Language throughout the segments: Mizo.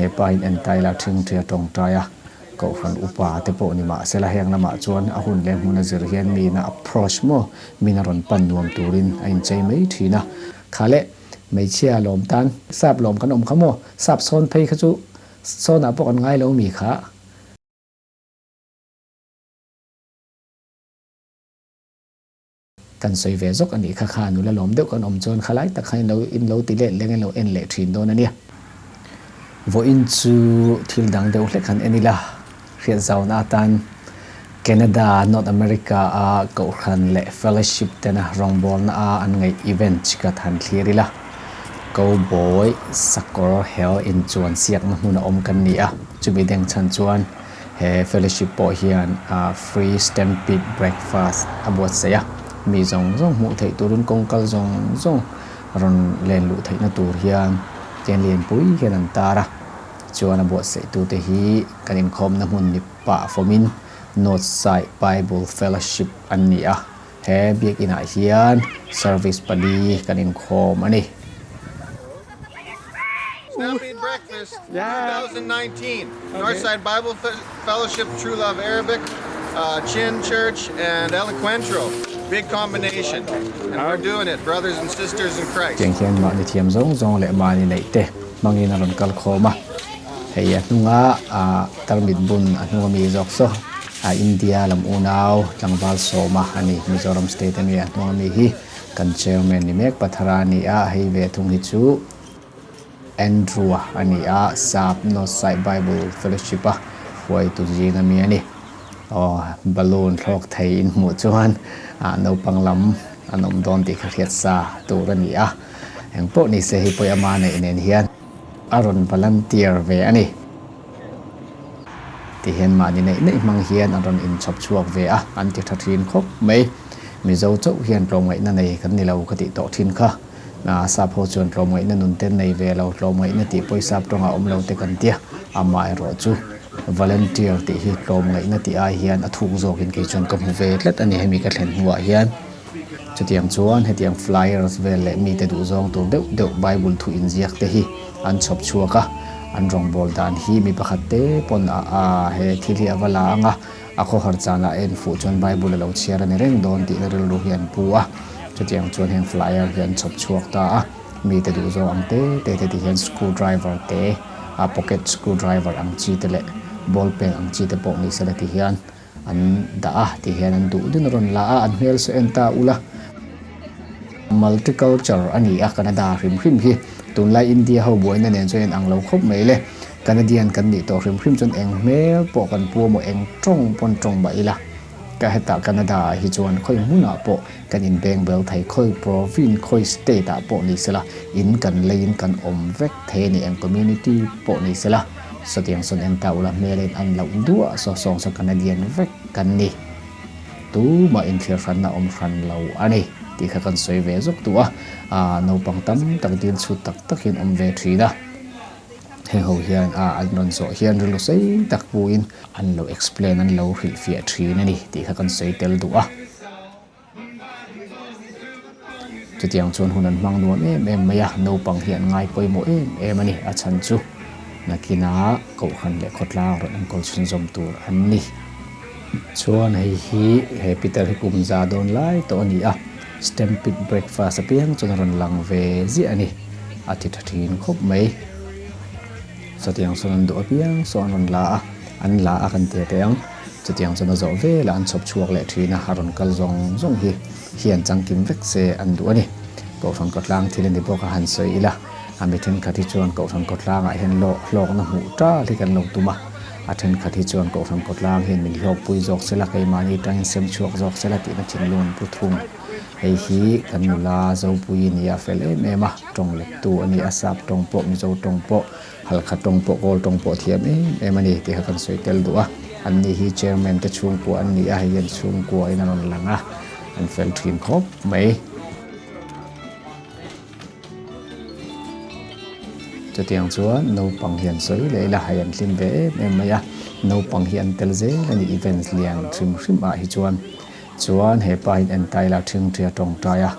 he pa in entaila ṭhingṭhia tawngtai a, Kohhran upa te pawh ni mah sela heng lamah chuan a hun leh hmun a zir hian miin a approach maw, min a rawn pan nuam turin a inchei mai thin a. Kha leh hmeichhia lawm tan sap lawm kan awm kha maw, sap sawn phei kha chu sawnah pawh kan ngai lo mi kha. Kan sawi ve zawk a nih kha kha nula lawm deuh kan awm chuan khalai tak khan in lo in lo ti let leng in lo en leh thin dawn a nia. Vawiin chu thil dang deuh hlek han en ila, hriat zauna atan Canada, North America a Kohhran leh Fellowship tena rawngbawlna a an ngaih event chikat han thlir ila, Cowboy sakawr hel inchuan siakna hmun a awm kan ni a, chumi deng chhan chuan He fellowship pawh hian free stampede breakfast a buatsaih a, mi zawng zawng hmuh theih turin kawng kal zawng zawng rawn len luh theihna tur hian ken lianpui hian an tar a, chuan a buatsaih tute hi kan inkhawmna hmun ni pah fawmin Northside Bible Fellowship an ni a, he biakinah hian service pali kan inkhawm a ni. Stampede Breakfast 2019 Northside Bible Fellowship True Love Arabic uh, Chin Church and El Encuentro Big combination and we're doing it brothers and sisters in Christ. Tiang hian mahni thiam zawng zawng leh mahni neih te hmangin a rawn kal khawm a, hei a hnunga tarmit bun a hnunga mi zawk saw a India lam unau tlangval sawma a ni Mizoram state ami a hnunga mi hi kan chairman ni mek Pathara a ni a, hei ve thung hi chu Andrew-a a ni a, Sap Northside Bible Fellowship-a hruaitu zing ami a ni. Aw, balloon thlawk thei in hmuh chuan naupang lam an awm dawn tih kha hriat sa tur a ni a. Engpawh ni se hei pawih ama neih nen hian a rawn volunteer ve a ni. Tihian mahni neih neih hmang hian an rawn inchhawp chhuak ve a, an ti tha thin khawp mai. Mizo chauh hian tlawmngaihna nei kan ni lo ka tih tawh thin kha. Sap ho chuan tlawmngaihna nun te nei ve lo, tlawmngaihna tih pawisa tawngah awm lo te kan tia. Amaherawh chu volunteer tih hi tlawmngaihna tih ai hian a thuk zawkin kei chuan ka hmu ve tlat a ni hemi ka thlen hnuah hian. Chutiang chuan hetiang flyers vel leh mite duhzawng tur deuh deuh Bible thu inziak te hi an chhawp chhuak a, an rawngbâwl dan hi mi pakhat te pawn a a he thil hi a va la ang a, a khawhar chanah a enfuh chuan Bible a lo chhiar a ni reng dawn tihna rilru hi an pu a, chutiang chuan heng flyer hi an chhawp chhuak ta a, mite duhzawng ang te te te ti hian screw driver te, a pocket screw driver ang chi te leh ball pen ang chi te pawh ni sela ti hian. An dah a ti hian an duh dun a rawn la a, an hmel saw en ta ula. Multiculture a ni a Canada hrim hrim hi. Tunlai India ho buaina nen chuan in ang lo khawp mai le. Canadian kan nih tawh hrim hrim chuan eng hmel pawh kan pu emaw eng tawng pawn tawng mah ila. Ka hetah Canada ah hi chuan khawi hmunah pawh kan inbeng bel thei, khawi province, khawi state ah pawh ni sela in kan leiin kan awm vek thei a ni, eng community pawh ni sela. Sawtiang sawn en ta ula hmel in an loh duah saw sawng saw Canadian vek kan ni. Tumah inthlir hranna awm hran lo a ni tih kha kan sawi ve zawk duh a, aah naupang tam tak dil chhut tak tak hian awm ve thin a. Heng ho hian aah an rawn zawh hian rilru sei tak puin an lo explain an lo hrilhfiah thin a ni tih kha kan sawi tel duh a. Chutiang chuan hun an hmang nuam em em mai a, naupang hi an ngai pawimawh em em a ni. A chhan chu nakina Kohhran leh khawtlang rawn enkawl chhunzawm tur an ni. Chuan hei hi he Peter hi kum za dawn lai tawh a ni a, Stampede breakfast apiang chuan a rawn lang ve ziah a ni. A ti tha thin khawp mai. Chutiang chuan an duh apiang saw an rawn la a, an la a kan ti a teh ang. Chutiang chuan a zawh velah an chhawp chhuak leh thin a, a rawn kal zawng zawng hi hian changkim vek se an duh a ni. Kohhran kawtlang thil a ni bawk a han sawi ila, a mi thenkhat hi chuan Kohhran kawtlangah hian lawh hlawkna hmuh tal hi kan lo tum a, a thenkhat hi chuan Kohhran kawtlang hian min hlawkpui zawk sela, keimahni tangin sem chhuak zawk sela tihna thinlung an pu thung. Hei hi kan nula Zopui a ni a, fel em em a, tawng lettu a ni a, sap tawng pawh Mizo tawng pawh, Halkha tawng pawh Kawl tawng pawh thiam em em a ni tih kha kan sawi tel duh a. An ni hi Chairman te chhungkua an ni a, hei hian chhungkua in a rawn lang a, an fel thin khawp mai. Chutiang chuan naupang hi an sawi leh ila hei an hlim ve em em mai a, naupang hi an tel zel a ni events lian hrim hrim ah hi chuan. Chuan he pa hian entaila ṭhingṭhia tawngtai a.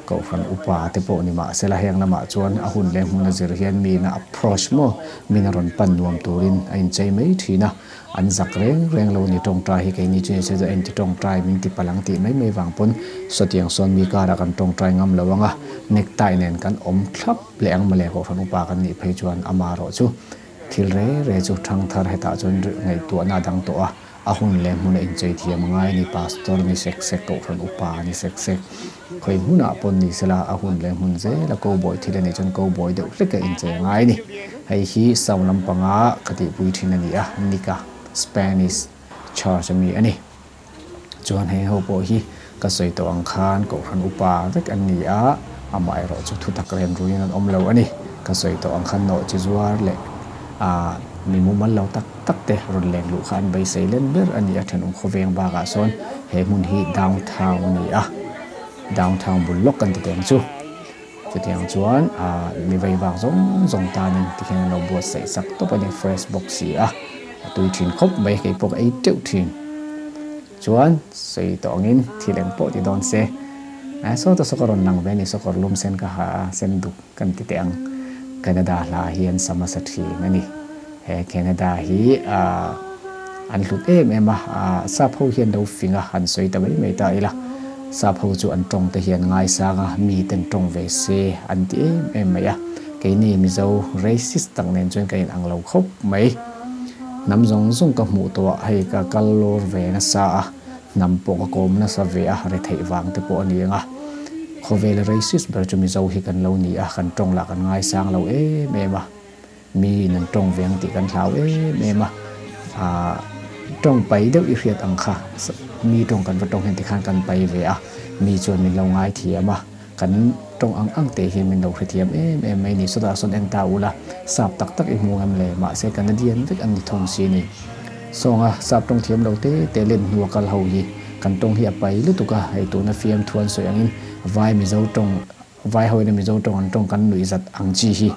Kohhran upa te pawh ni mah sela heng lamah chuan a hun leh hmun a zir hian miin a approach maw, min a rawn pan nuam turin a inchei mai thin a, an zak reng reng lo ni tawngtai hi keini chu ni se chu a inti tawngtai min ti palh ang tih mai mai vang pawn sawtiang sawn mi karah kan tawngtai ngam lo ang a, necktie nen kan awm thlap leh ang mawle kohhran upa kan nih phei chuan amaherawh chu thil re re chu thangthar hetah chuan ngaihtuahna a dang tawh a. A hun leh hmuna inchei thiam a ngai a ni, Pastor ni sek sek, Kohhran upa ni sek sek. Khawi hmunah pawn ni sela, a hun leh hmun zela cowboy thil a nih chuan cowboy deuh hleka inchei a ngai a ni. Hei hi sound lampanga ka tihpui thin a ni a, Nika, Spanish Church ami a ni. Chuan heng ho pawh hi ka sawi tawh ang khan Kohhran upa vek an ni a, amaherawh chu thutak ren ruiin an awm lo a ni. Ka sawi tawh ang khan nawhchi zuar leh ah mi mumal lo tak tak te rawn leng luh kha an beisei len ber a ni a, thenawm khawveng bakah sawn he hmun hi downtown a ni a, downtown bul lawk kan ti teh ang chu. Chutiang chuan ah mi vei vak zawng zawng tanin tikhian an lo buatsaih sak tawp a ni, fresh bawk si a, a tui thin khawp mai, kei pawh ka ei teuh thin. Chuan sawi tawh angin thil eng pawh ti dawn se, eh sawta saw ka rawn lang ve a ni, sawkawr lum sen ka ha a, sen duk kan ti teh ang. Canada hla hian sa hmasa thin a ni. He Canada hi ah an hlut em em a, ah sap ho hian lo fing a, han sawi ta mai mai ta ila. Sap ho chu an tawng te hian ngaisang a, mi ten tawng ve se an ti em em mai a. Keini Mizo racist tak nen chuan ka inang lo khawp mai. Hnam zawng zawng ka hmuh tawh ah hei ka kal lawr ve nasa a, hnam pawh ka kawm nasa ve a, retheih vang te pawh a ni ang a. Khawvela racist ber chu Mizo hi kan lo ni a, kan tawng lah kan ngaisang lo em em a, miin an tawng ve ang tih kan hlau em em a, aah tawng pai deuh i hriat ang kha mi tawng kan va tawng hian tikhan kan pai ve a, mi chuan min lo ngaithiam a. Kan tawng ang ang te hian min lo hrethiam em em mai ni. Sawtah sawn en ta ula, sap tak tak i hmu ngam le, mahse Canadian vek an ni thawng si ni. Sawnga sap tawng thiam lo te te len hnua kal ho hi kan tawng hi a pai lutuk a, hei tuna fiam thu an sawi angin vai Mizo tawng, vai ho ina Mizo tawng an tawng kan nuih zat ang chi hi.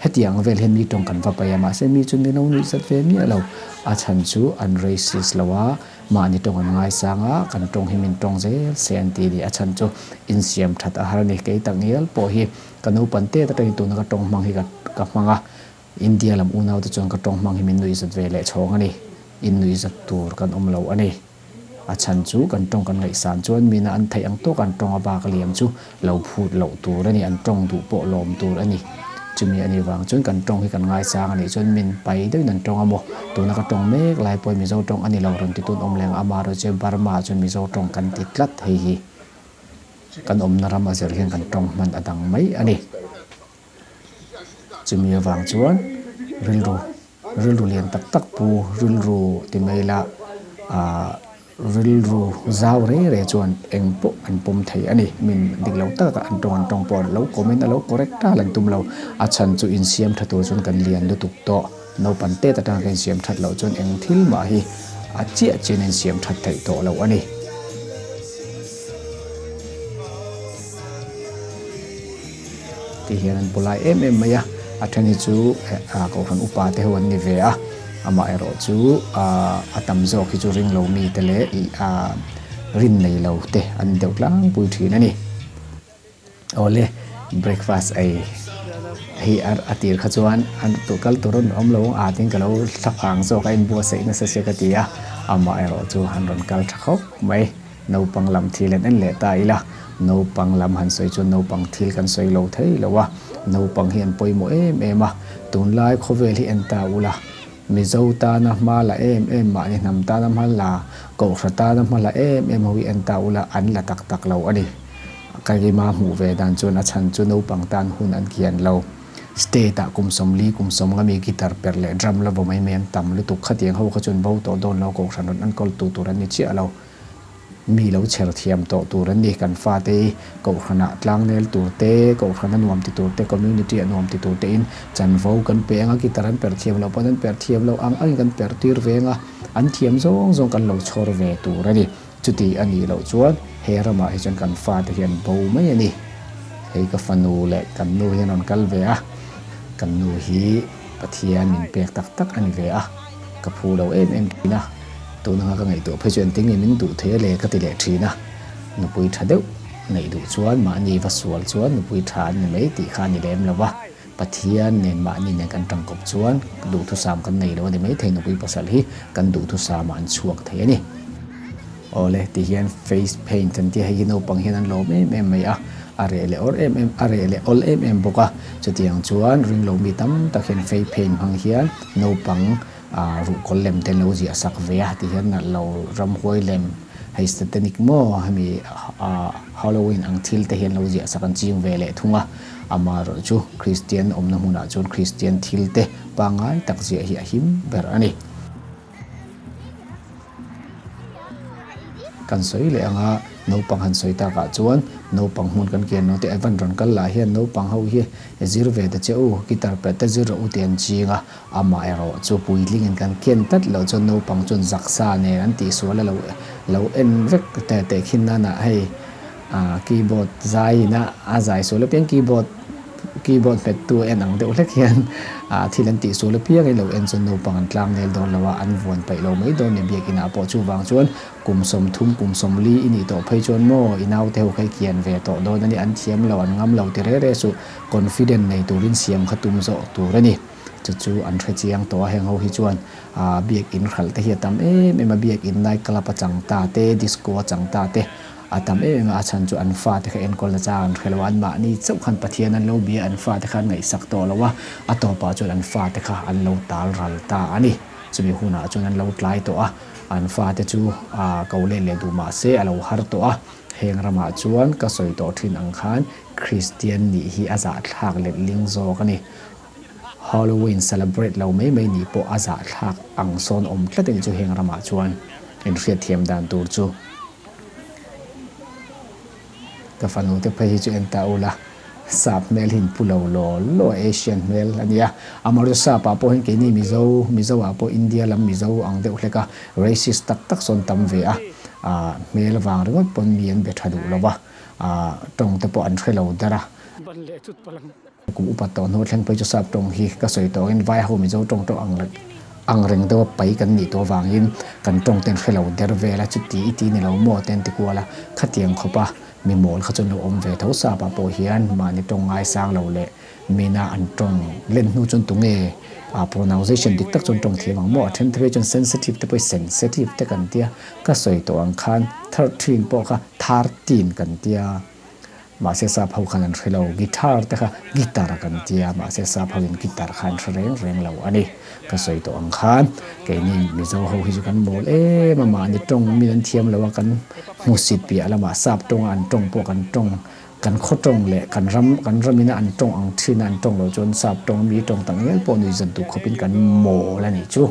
Hetiang vel hian mi tawng kan va pai a, mahse mi chu min lo nuih zat ve miah lo. A chhan chu an racist lo a, Mahni tawng an ngaisang a, kan tawng hi min tawng zel se an ti ni. A chhan chu insiam that a har a ni. Kei tak ngial pawh hi ka naupan tet atangin tuna ka tawng hmang hi ka hmang a. India lam unaute chuan ka tawng hmang hi min nuihzat ve leh chhawng a ni. Innuihzat tur kan awm lo a ni. A chhan chu kan tawng kan ngaihsan chuan mina an theih ang tawk an tawng a bak liam chu lo phut loh tur a ni, an tawng duh pawh lawm tur a ni. Chumi a nih vang chuan kan tawng hi kan ngaisang a nih chuan min pai deuhin an tawng a maw? Tuna ka tawng mek lai pawhin Mizo tawng a ni lo rawn ti tun awm leng amaherawh chu Burma ah chuan Mizo tawng kan ti tlat hei hi kan awmna ram a zir hian kan tawng hman a dang mai a ni. Chumi avang chuan rilru rilru lian tak tak pu rilru ti mai la ah Rilru zau rei rei chuan eng pawh an pawm thei a ni. Min dik lo taka an tawng an tawng pawh an lo comment a lo correct tal an tum lo. A chhan chu insiam tha tur chuan kan lian lutuk tawh. Naupan tet atanga kan insiam that loh chuan eng thil mah hi a chiah chian a insiam that theih tawh loh a ni. Ti hian an pawlai em em mai a, a then hi chu kohhran upa te ho an ni ve a, amaherawh chu a tam zawk hi chu ring lo mi te leh rin nei lo te an ni deuh tlangpui thin a ni. Awle breakfast ei hi a tir kha chuan an kal tur an awm lo ang a tin ka lo thlaphang zawk a inbuatsaih nasa sia ka ti a, amaherawh chu an rawn kal tha khawp mai. Naupang lam thil an en leh ta ila, naupang lam han sawi chuan naupang thil kan sawi lo thei lo a, naupang hi an pawimawh em em a, tunlai khawvel hi en ta ula, Mizo tana hma la em em mahni hnam tana hma la, Kohhra tana hma la em em ho hi en ta ula an la tak tak lo a ni. Ka rima hmuh ve dan chuan a chhan chu naupang tan hun an kian lo. State ah kum 40 kum 50 mi guitar perh leh drum la vaw mai mai an tam lutuk khatiang ho kha chuan bo tawh dawn lo Kohhran rawn enkawl tu tur an ni chiah lo. Mi lo chher thiam tawh tur an ni. Kan fate hi Kohhranah tlangnel tur te, Kohhran a nuam ti tur te, community a nuam ti tur te in chanvo kan pe ang a, guitar an perh thiam loh pawn an perh thiam loh ang angin kan perh tir ve ang a, an thiam zawng zawng kan lo chhawr ve tur a ni. Chuti a nih loh chuan he ramah hi chuan kan fate hi an bo mai a ni. Hei ka fanu leh kan nu hian rawn kal ve a, kan nu hi Pathian min pek tak tak a ni ve a, ka phu lo em em thin a. Tun anga ka ngaihtuah phei chu engtin nge min duh thei a le ka ti leh thin a, nupui tha deuh neih duh chuan mahni va sual chuan nupui tha an ni mai tih kha a ni lem lo va, Pathian nen mahni nen kan tangkawp chuan duhthusam kan nei lo a ni mai thei, nupui pasal hi kan duhthusamah an chhuak thei a ni. Awle ti hian face paint an tia hei hi naupang hian an lawm em em mai a, a reh leh awr em em a reh leh awl em em bawk a, chutiang chuan ringlo mi tam tak hian face paint hmang hian naupang ah ruhkawl lem te an lo ziah sak ve a ti hian nalh lo ramhuai lem hei satanic maw hemi ah Halloween ang thil te hi an lo ziah sak an ching ve leh thung a, amaherawhchu Kristian awmna hmunah chuan Kristian thil te pangngai tak ziah hi a him ber a ni. Kan sawi leh anga naupang han sawi takah chuan naupang hmun kan kian lo te Evan rawn kal lah hian naupang ho hi zir ve ta che u, guitar perh te zir rawh u tih an ching a, amah erawh chu puitlingin kan ken tlat loh chuan naupang chuan zaksa nen an tihsual a lo lo en vek te tehkhin nana hei keyboard zaiin a a zai sual apiang keyboard Keyboard hmettu en ang deuh hlek hian thil an tih sual apiangin lo en chuan naupang an tlang nel dawn lo a, an vuan paih lo mai dawn ni biakinah pawh chuvang chuan kum 30 kum 40 i nih tawh phei chuan maw i naute ho kha i kian ve tawh dawn a ni, an thiam lo an ngam lo ti re re suh, confident nei turin siam kha tum zawh tur a ni. Chu chu an hre chiang tawh a, heng ho hi chuan biakin hralh te hi a tam em em a, biakin night club a chang ta te, disco a chang ta te, A tam em em a, a chhan chu an fate kha enkawl na chang an hre lo a, anmahni chauh khan Pathian an lo bia a, an fate kha an ngaihsak tawh lo a, a tawpah chuan an fate kha an lo tal ral ta a ni. Chumi hunah chuan an lo tlai tawh a, an fate chu ko let leh duh mah se a lo har tawh a, heng ramah chuan ka sawi tawh thin ang khan Kristian nih hi a zahthlak letling zawk a ni. Halloween celebrate lo mai mai nih pawh a zahthlak ang sawn awm tlat a ni chu heng ramah chuan inhriatthiam dan tur chu. Ka fanu te phei hi chu en ta ula, sap hmel hi in pu lo law law a, Asian hmel a nia. Amaherawhchu sap ah pawh hian keini Mizo, Mizo ah pawh India lam Mizo ang deuh hlek a, racist tak tak sawn tam ve a, ah hmel vang ringawt pawn mi an be tha duh lo va, ah tawng te pawh an hre lo der a. Kum upat tawh hnu thleng phei chu sap tawng hi ka sawi tawhin vai ho Mizo tawng tawh ang ang reng deuha pai kan nih tawh avangin kan tawng ten hre lo der vel a, chuti i ti ni lo maw te an ti kual a, khatiang khawpa mi mawl kha chuan lo awm ve tho sap ah pawh hian mahni tawng ngaisang lo leh mina an tawng len hnu chuan tunge ah pronunciation dik tak chuan tawng thiam ang maw a then te phei chuan sensitive te pawh hi sensitive te kan tia ka sawi tawh ang khan 13 pawh kha 13 kan tia. Mahse sap ho khan an hre lo, guitar te kha guitar kan tia, mahse sap ho in guitar kha an hre reng reng lo a ni. Ka sawi tawh ang khan keini Mizo ho hi chu kan mawl em a, mahni tawng min an thiam lo a, kan hmusit piah lamah sap tawnga an tawng pawh kan tawng, kan khaw tawng leh kan ram, kan ramina an tawng ang thin a an tawng loh chuan sap tawng mi tawng tak ngial pawh nuihzat duh khawpin kan mawl a nih chu.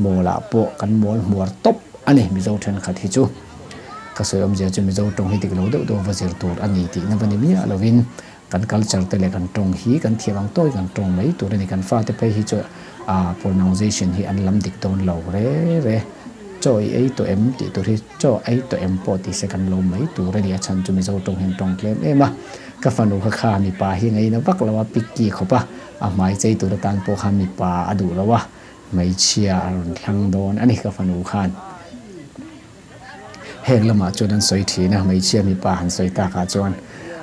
Mawlah pawh kan mawl hmuar tawp a ni Mizo thenkhat hi chu. Ka sawi awmzia chu Mizo tawng hi dik lo deuh deuh va zir tur a ni tihna va ni miah lovin kan culture te leh kan tawng hi kan thiam ang tawkin kan tawng mai tur a ni. Kan fate phei hi chu a pronunciation hi an lam dik dawn lo re re. Chaw i ei tawh em tih tur hi chaw ei tawh em pawh ti se kan lo mai tur a ni. A chhan chu Mizo tawng hian tawng tlem em a. Ka fanu kha kha mipa hi ngaina vak lo a, picky khawp a, a hmai chei tur atan pawh khan mipa a duh lo a. Hmeichhia a rawn thlang dawn a ni ka fanu khan. Heng lamah chuan an sawi thin a, hmeichhia mipa han sawi takah chuan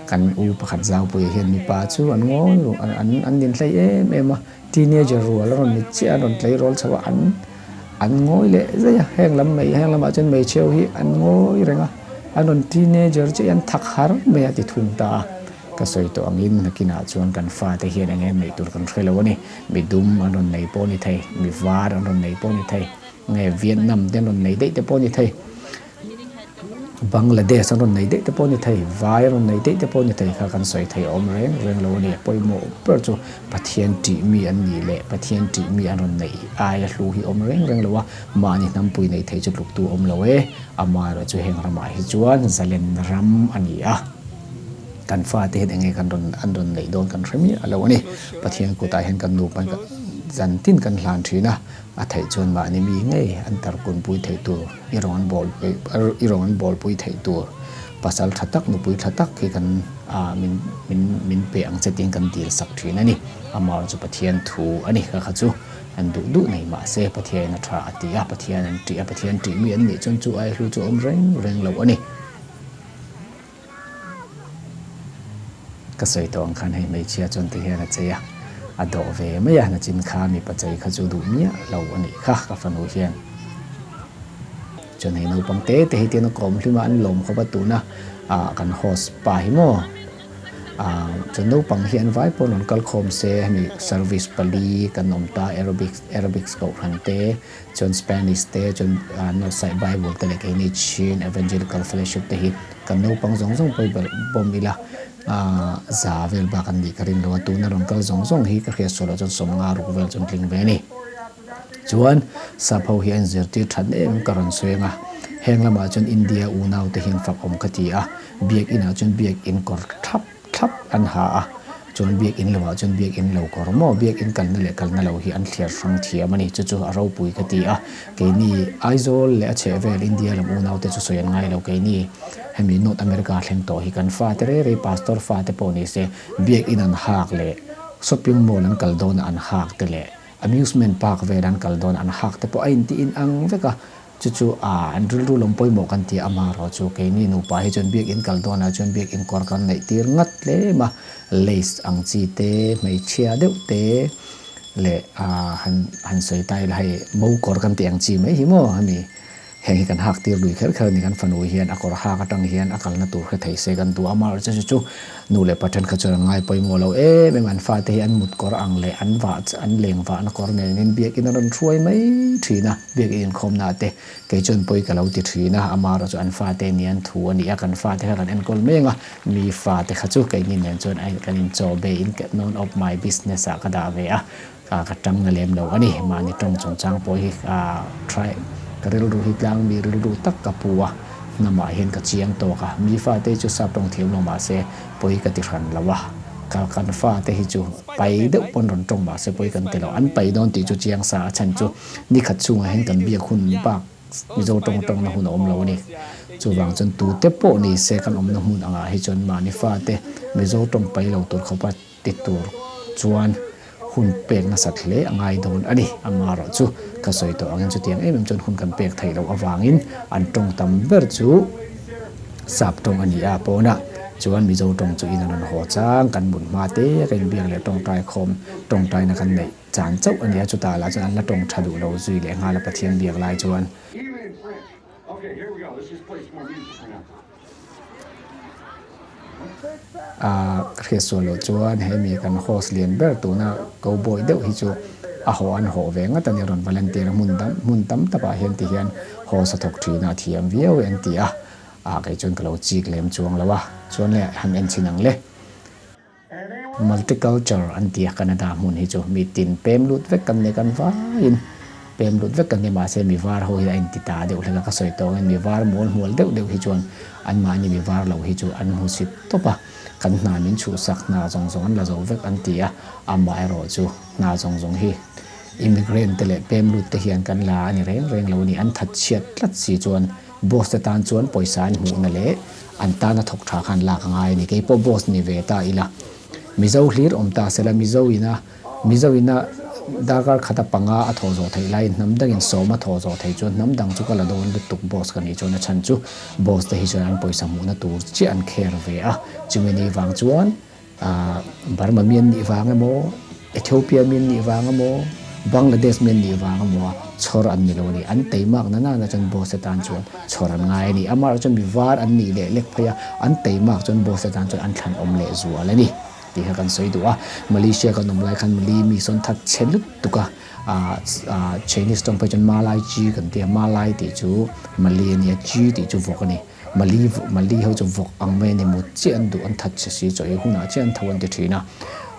kan u pakhat Zaupuia hian mipa chu an ngawi an an inhlei em em a, teenager rual a rawn ni chiah a, an rawn tleirawl chho a, an an ngawi leh zai a, heng lam mai heng lamah chuan hmeichhia ho hi an ngawi reng a, an rawn teenager chiah hi an thak har mai a ti thung ta a. Ka sawi tawh angin nakinah chuan kan fate hian eng em neih tur kan hre lo a ni. Mi dum an rawn nei pawh a ni thei, mi var an rawn nei pawh a ni thei, nge Vietnam te an rawn nei daih te pawh a ni thei, Bangladesh an rawn nei daih te pawh a ni thei, vai an rawn nei daih te pawh a ni thei kha kan sawi thei awm reng reng lo a ni. A pawimawh ber chu Pathian tih mi an nih leh Pathian tih mi an rawn neih aia hlu hi awm reng reng lo a, mahni hnampui nei thei chu tluktu awm lo e. Amaherawhchu heng ramah hi chuan zalen ram a ni a. Kan fate hian enge kan rawn an rawn neih dawn kan hre miah lo a ni. Pathian kutah hian kan nupa in zan tin kan hlan thin a, a theih chuan mahni mi ngei an tarkunpui theih tur, i rawn an bawl i rawn an bawlpui theih tur pasal tha tak nupui tha tak hi kan ah min min min pe ang che tiin kan dil sak thin a ni. Amaherawhchu chu Pathian thu a ni kha kha chu an duh duh nei mah se Pathian a tha a ti a, Pathian an tih a, Pathian tih mi an nih chuan chu ai hlu chu a awm reng reng lo a ni. Ka sawi tawh ang khan hei hmeichhia chuan ti hian a chei a, a dawh ve mai a, nachin kha mipa chei kha chu duh miah lo a nih kha ka fanu hian. Chuan hei naupang te te hi tian a kawm hlim a, an lawm khawp a tuna kan host pa hi maw. Chuan naupang hi an vai pawh rawn kal khawm se hemi service pali kan awm ta Arabic Arabics kohhran te chuan Spanish te chuan Northside Bible te leh keini Chin Evangelical Fellowship te hi kan naupang zawng zawng pawh hi bawm ila za vel bak an nih ka rin lo a tuna rawn kal zawng zawng hi ka hriat sual loh chuan sawmnga ruk vel chuan tling ve a ni. Chuan sap ho hi an zirtir that em ka rawn sawi anga, heng lamah chuan India unau te hian fak awm ka ti a, biak inah chuan biak in kawr thlap thlap an ha a, chuan biak in loah chuan biak in lo kawr maw, biak in kalna leh kalna lo hi an thliar hrang thiam a ni, chu chu a ropui ka ti a, keini Aizawl leh a chhehvel India lam unau te chu sawi an ngai lo, keini hemi North America thleng tawh hi kan fate rei rei pastor fate pawh ni se biak in an hak leh shopping mall an kal dawnah an hak te leh Amusement park vel an kal dawn an hak te pawh a inti in ang vek a, chu chu a an rilru lawm pawimawh kan ti a, amaherawh chu keini nupa hi chuan biakinn kal dawnah chuan biakinn kawr kan neih tir ngat tlem a, lace ang chi te, hmeichhia deuh te leh a han han sawi ta ila hei mo kawr kan tih ang chi mai hi maw hemi. Heng hi kan hak tir lui kher kher a ni, kan fanu hian a kawr hak atang hian a kalna tur hre thei se kan duh a, amaherawhchu chu chu nu leh pa thenkhat chuan an ngai pawimawh lo em em, an fate hi an mut kawr ang leh an vah an leng vahna kawr nen in biakinn a rawn hruai mai thin a, biakinn inkhawmna ah te kei chuan pawi ka lo ti thin a, amaherawhchu an fate ni an thu a ni a, kan fate kha kan enkawl mek a, mi fate kha chu keini nen chuan kan inchaw be in none of my business ah ka dah ve a. Ka tang na lem lo a ni. Mahni tawng chungchang pawh hi try ka rilru hi tlang mi rilru tak ka pu a, hnamah hian ka chiang tawk a. Mi fate chu sap tawng thiam lo mah se pawi ka ti hran lo a. Ka kan fate hi chu pai deuh pawn rawn tawng mah se pawi kan ti lo. An pai dawn tih chu chiang sa a chhan chu nikhat chhungah hian kan biak hun bak Mizo tawng tawngna hun a awm lo a ni. Chuvang chuan tute pawh ni se kan awmna hmun angah hi chuan mahni fate Mizo tawng pai lo tur khawpa ti tur chuan hun pek nasat hle a ngai dawn a ni. Amaherawh chu ka sawi tawh angin chutiang em em chuan hun kan pek theih loh avangin an tawng tam ber chu sap tawng a ni a, pawnah chuan Mizo tawng chu in a rawn haw chang kan mut hma te ka inbiak leh tawngtai khawm tawngtaina kan neih chan chauh a ni a, chutah lah chuan an la tawng tha duh lo zui leh nghal a Pathian biak lai chuan. A hriat sual loh chuan he mi kan host lian ber tuna cowboy deuh hi chu a haw an haw ve ngat a ni rawn volunteer a hmun dang hmun tam takah hian ti hian host a thawk thin a a thiam viau e an ti a ah kei chuan ka lo chik lem chuang lo a chuan le han en chhin ang le. Multiculture an ti a Canada hmun hi chu mi tin pem lut vek kan nei kan vaiin pem lut vek kan ni mahse mi var ho hi a inti ta deuh hlek a ka sawi tawh angin mi var mual hmual deuh deuh hi chuan anmahni mi var lo hi chu an hmu sit tawp a kan hna min chhuhsak hna zawng zawng an la zo vek an ti a amaherawh chu hna zawng zawng hi immigrant te leh pem lut te hian kan la a ni reng reng lo a ni an that chhiat tlat si chuan boss te tan chuan pawisa an hmuhna leh An tana thawk tha khan lak a ngai a ni. Kei pawh boss ni ve ta ila. Mizo hlir awm ta sela Mizo ina Mizo ina darkar khata panga a thawh zawh theih laiin hnam dangin sawm a thawh zawh theih chuan hnam dang chu ka la dawn lutuk boss ka nih chuan a chhan chu boss te hi chuan an pawisa hmuhna tur chiah an care ve a. Chumi ni vang chuan Burma mi an nih vang emaw, Ethiopia mi an nih vang emaw, Bangladesh mi an nih vang emaw chhawr an ni lo a ni. An teimak na nana chuan boss te tan chuan chhawr an ngai a ni. Amaherawh chuan mi var an nih leh lek phei a, an teimak chuan boss te tan chuan an thlan awm leh zual a ni tih kha kan sawi duh a. Malaysia kan awm lai khan Mali mi sawn that chhe lutuk a, Chinese tawng phei chuan Malai chi kan ti a, Malai tih chu Mali a ni a, chi tih chu vawk a ni. Mali Mali ho chu vawk ang mai a ni mut chiah an duh an that che si chaw ei hunah chiah an tho an ti thin a.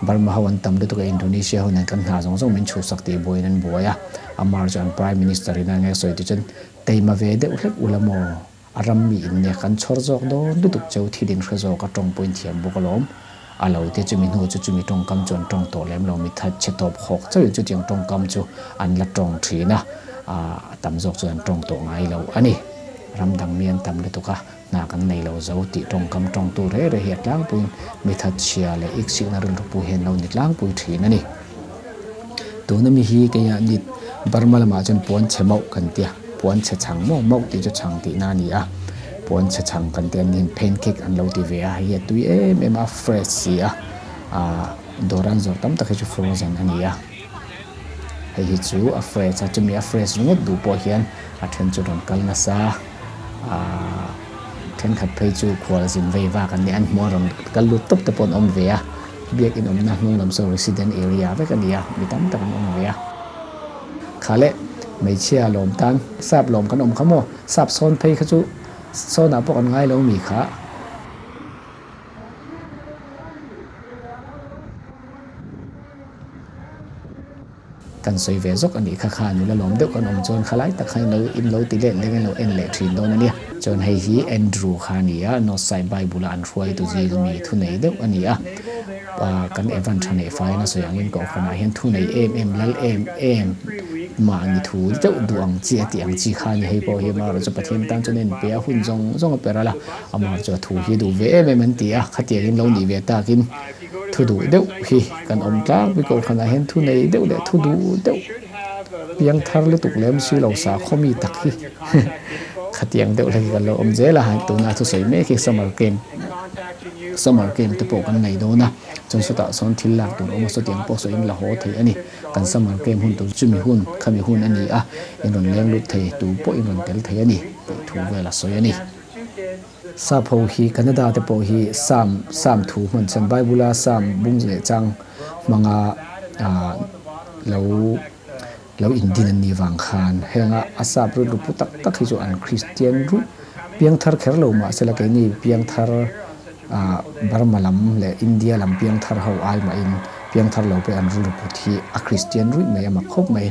Burma ho an tam lutuk a Indonesia ho nen kan hna zawng zawng min chhuhsak tih buaiin an buai a. Amar chu an Prime Minister in a nge sawi ti chuan teima ve deuh hlek ula maw a ram mi in nia kan chhawr zawk dawn lutuk cheu thil in hre zawk a tawng pawhin thiam bawk alawm a lo ti chumi hnu chu chumi tawngkam chu an tawng tawh lem lo mi that che tawp hawk chauhin chutiang tawngkam chu an la tawng thin a a tam zawk chuan an tawng tawh ngai lo a ni. Ram dang mi an tam lutuk a, hna kan nei lo zo tih tawngkam tawngtu reh reh hi a tlangpuiin mi thatchhia leh iksikna rilru pu hian lo ni tlangpui thin a ni. Tuna mi hi keia nit Burma lamah chuan puan chhe mauh kan tia, puan chhe chhang mauh mauh tih chu chhang tihna a ni a. Puan chhe chhang kan tih an niin pancake an lo ti ve a, hei hi a tui em em a, a fresh si a, ah dawr an zawrh tam tak hi chu frozen a ni a, hei hi chu a fresh a, chumi a fresh ringawt duh pawh hian a then chu rawn kal nasa ah thenkhat phei chu khual zin vei vak an ni a, an hmuh a rawn kal lut tawp te pawh an awm ve a, biakin awmna hnung lam saw resident area vek a ni a, mi tam tak an awm ve a. Kha leh hmeichhia lawm tan sap lawm kan awm kha maw? Sap sawn phei kha chu sawnah pawh kan ngai lo mi kha. Kan sawi ve zawk a nih kha kha nula lawm deuh kan awm chuan khalai tak khan in lo in lo ti let leng in lo en leh thin dawn a nia. Chuan hei hi Andrew kha a ni a, Northside Bible a an hruaitu zing mi thunei deuh a ni a. Kan Evan tha neih faiin a sawi angin Kohhranah hian thu nei em em, lal em em mahni thu deuh duh ang chi a tih ang chi kha a ni. Hei pawh hi amaherawhchu Pathian tan chuan a inpe a, hun zawng zawng a per a la, amaherawhchu a thu hi duh ve em em an ti a, khatiangin lo nih ve takin thu duh deuh hi kan awm tlangpui. Kohhranah hian thu nei deuh leh thu duh deuh piang thar lutuk lem si lo sakhaw mi tak hi khatiang deuh hlek hi kan lo awm zel a, tuna thusawi mek hi summer camp. Summer camp te pawh kan nei dawn a, chuan sawtah sawn thil lak tur awm a, sawtiang pawh saw in la haw thei a ni. Kan summer camp hun tur chumi hun, khami hun a ni a, in rawn leng lut thei, tu pawh in rawn tel thei a ni tih thu vel a sawi a ni. Sap ho hi Canada te pawh hi Psalm, Psalm thu hman chhan Bible a Psalm bung leh chang hmanga lo lo indin an nih vang khan henga a sap rilru pu tak tak hi chu an Kristian ruih piangthar kher lo mahse la keini piangthar ah Burma lam leh India lam piangthar ho ai mahin piangthar lo pawh an rilru put hi a Kristian ruih mai a mak khawp mai.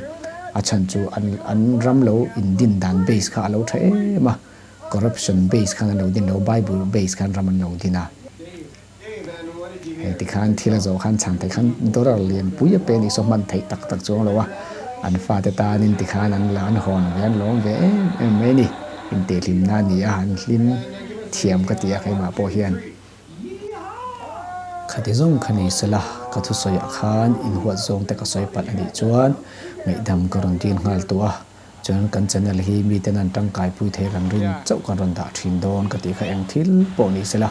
A chhan chu an an ram lo indin dan base kha a lo tha em a, corruption base khan an lo din lo, Bible base khan ram an lo din a. Hei tikhan thil a zawh khan chhan theih khan dollar lian pui a pe nih saw hman theih tak tak chuang lo a, an fate tanin tikhan an la an hawn ve an lawm ve em em mai a ni. Intihhlimna a ni a, an hlim thiam ka ti a keimah pawh hian. Khati zawng kha ni sela ka thusawiah khan inhuat zawng te ka sawi palh a nih chuan ngaihdam ka rawn dil nghal tawh a. Chuan kan channel hi miten an tangkaipui thei kan rin chauh kan rawn dah thin dawn ka tih kha eng thil pawh ni sela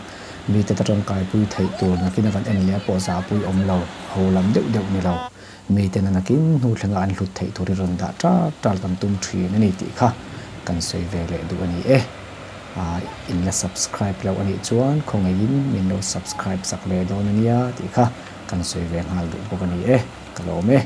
mite ta tangkaipui theih tur nakin a kan en leh a pawh zahpui awm lo, ho lam deuh deuh ni lo. Miten a nakin hnu thlenga an hlut theih tur hi rawn dah ṭal ṭal kan tum thin a ni tih kha kan sawi ve leh duh a ni e. In la subscribe loh a nih chuan khawngaihin min lo subscribe sak ve dawn a nia tih kha kan sawi ve nghal duh bawk a ni e. Ka lawm e.